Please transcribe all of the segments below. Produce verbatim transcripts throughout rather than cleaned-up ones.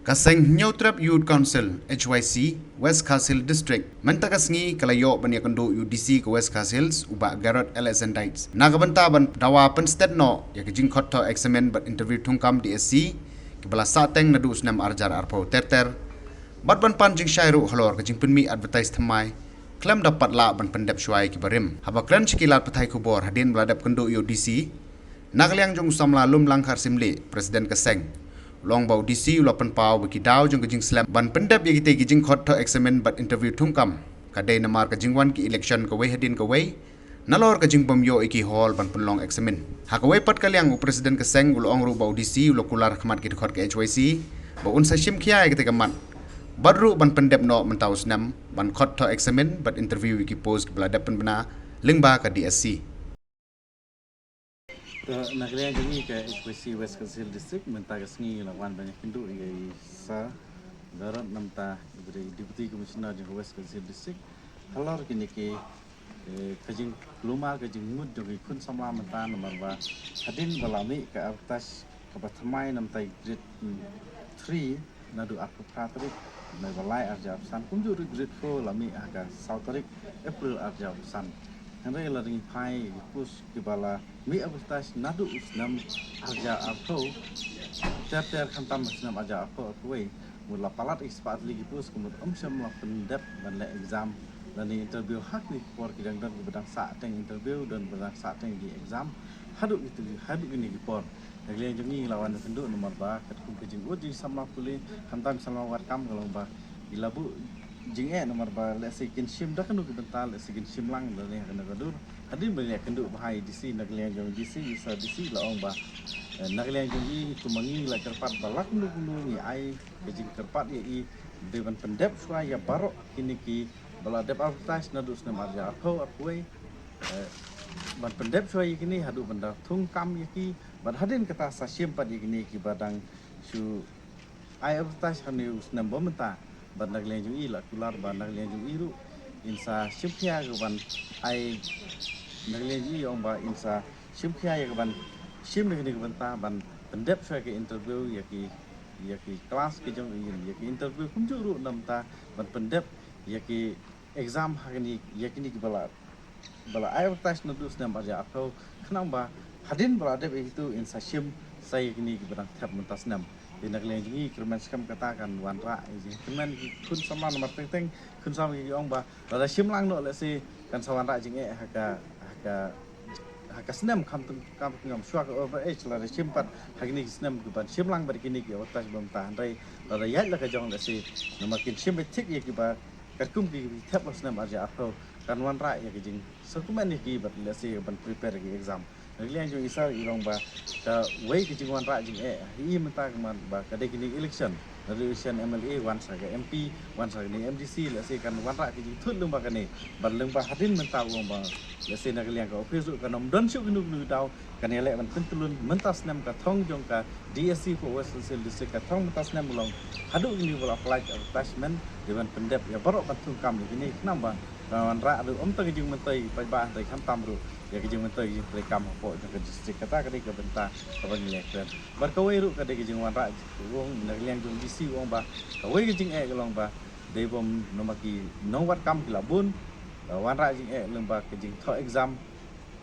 Ka seng Hynñiewtrep Youth Council, H Y C, West Khasi Hills District, mynta ka sngi ka la ïoh ban ïakynduh ïa u D C ka West Khasi Hills, u Bah Garod Alexandrites, na ka bynta ban dawa pynsted noh ïa ka jingkhot thoh eksamin bad interview thungkam D S C kiba la sahteng naduh u snem ar hajar arphew ter ter, bad ban pan jingshai ruh halor ka jingpynmih advertise thymmai khlem da pat lah ban pyndep shuwa ïa kiba rim. Haba kren sha ki lad pathai khubor hadien ba la dep kynduh ïa u D C, na ka liang jong u samla Lumlang Kharsyiemlieh, President ka seng, u la ong ba u D C u la pynpaw ba ki daw jong ka jingslem ban pyndep ïa kitei ki jingkhot thoh eksamin bad interview thungkam ka dei namar ka jingwan ki election kawei hadien kawei, nalor ka jingbym ïoh ïa ki hall ban pynlong eksamin. Ha kawei pat ka liang, u President ka seng u la ong ruh ba u D C u la kular ha khmat ki dkhot ka H Y C ba un sa shim khia ïa katei ka mat, bad ruh ban pyndep noh mynta u snem ban khot thoh eksamin bad interview ïa ki post kiba la dep pynbna lyngba ka D S C. To, na ka liang jong ngi ka H Y C West Khasi Hills District, mynta ka sngi la wan ban ïakynduh ïa i Sir Garod, namar ba i dei i Deputy Commissioner jong ka West Khasi Hills District. Halor kine ki, eh, ka jingkulmar, ka jingmut jong ki khun samla mynta, namar ba hadien ba la mih ka advertise kaba thymmai namar i grade, mm, three, naduh arphew phra tarik, na ba lai ar hajar arphew san, kumjuh ruh grade four la mih ha ka saw tarik April ar hajar arphew san. Hynrei la dang phai ki post kiba la mih advertise naduh u snem ar hajar arphew ter ter, khamtam u snem ar hajar arphew arphew wei. Mut la palat ïa ki spah tylli ki post, ka mut ym shym la pyndep ban leh exam lane interview ha kine ki por. Ki dang don kiba dang sahteng interview, don ba dang sahteng ki exam haduh kine, haduh kine ki por. Na ka liang jong ngi la wan ïakynduh namar ba katkum ka jingud jong ki samla pule, khamtam ki samla wad kam, ka long ba ki la buh jingeh namar ba lehse kin shim da kano ka bynta, lehse kin shim lang da ne ha kano ka dur. Hadien ba ngi ïakynduh bha ïa i D C, na ka liang jong i D C, i Sir D C la ong ba, eh, na ka liang jong ngi, kumba ngi la kyrpad ba la kumno kumno ngi ai ka jingkyrpad ïa i, dei ban pyndep shuwa ïa baroh kine kiba la dep advertise naduh u snem ar hajar arphew arphew wei, eh, ban pyndep shuwa ïa kine haduh ban da thungkam ïa ki, bad hadien kata sa shim pat ïa kine kiba dang shu ai advertise ha une u snem ba mynta. Bad na ka liang jong i la kular ba na ka liang jong i ruh in sa shim khia ïa ka ban ai, na ka liang jong i ong ba in sa shim khia ïa ka ban shim ïa kane ka bynta ban pyndep shuwa ïa ka interview ïa ki, ïa ki class ki jong i, ïa ki interview kumjuh ruh namar ban pyndep ïa ki exam ha kine, ïa kine kiba la, ba la ai advertise naduh u snem ar hajar arphew, khnang ba hadien ba la dep ïa kito in sa shim sa ïa kine kiba dang thep mynta u snem. Te na ka liang jong ngi kyrmen skhem kata kan wanrah ïa jingkyrmen ki khun samla namar teng teng khun samla ki ong ba lada shim lang noh lehse kan sa wanrah jingeh ha ka, ha ka, ha ka snem, khamtam, khamtam shuwa ka over age, lada shim pat ha kine ki snem kiban shim lang bad kine ki advertise ba mynta. Hynrei lada ïaid la ka jong lehse namar kin shim beit thik ïa kiba katkum ki, ki thep ha u snem ar hajar arphew, kan wanrah ïa ka jingsngewkmen ïa ki bad lehse ban prepare ïa ki exam. Na ka liang jong i Sir i long ba kawei ka jingwanrah jingeh ha i mynta ka mat ba ka dei kine election, naduh election M L A wan sa ka M P, wan sa kane M D C, lehse kan wanrah ka jingthut lyngba kane. Bad lyngba hadien mynta u ong ba lehse na ka liang ka office ruh kan ym don shuh kino kino ki daw, kan ïaleh ban pyntyllun. Mynta u snem ka thong jong ka D S C hapoh West Khasi Hills District, ka thong mynta u snem long haduh kine ba la apply advertisement, dei ban pyndep ïa baroh ban thungkam ïa kine, khnang ba kan wanrah ruh ym tang ka jingmyntoi paidbah hynrei khamtam ruh ïa ka jingmyntoi jingtrei kam hapoh jong ka district. Kata ka dei ka bynta kaba ngi leh kren. Bad kawei ruh ka dei ka jingwanrah, u ong, na ka liang jong D C u ong ba kawei ka jingeh ka long ba dei bym namar ki nongwad kam ki la bun, la wanrah jingeh lyngba ka jingthoh exam.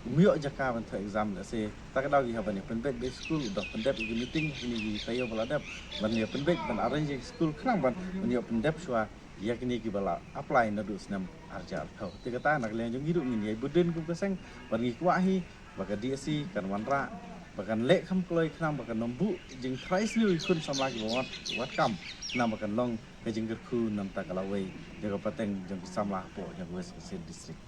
Um ïoh jaka ban thoh exam, lehse ta ka daw ki hap ban ïa pynbeit beit skul, u dang pyndep ïa ki meeting ha kine ki taïew ba la dep, ban ïa pynbeit ban arrange ïa ki skul khnang ban, ban ïoh pyndep shuwa ïa kine kiba la apply naduh u snem ar hajar arphew. Te kata na ka liang jong ngi ruh ngin ïai bud dien kum ka seng, bad ngi kwah hi ba ka D S C kan wanrah, ba kan leh kham kloi khnang ba kan ym buh jingtharai sniew ïa ki khun samla kiba wad, wad kam, khnang ba kan long ka jingkyrkhu namar ka lawei ïa ka pateng jong ki samla hapoh jong ka West Khasi Hills District.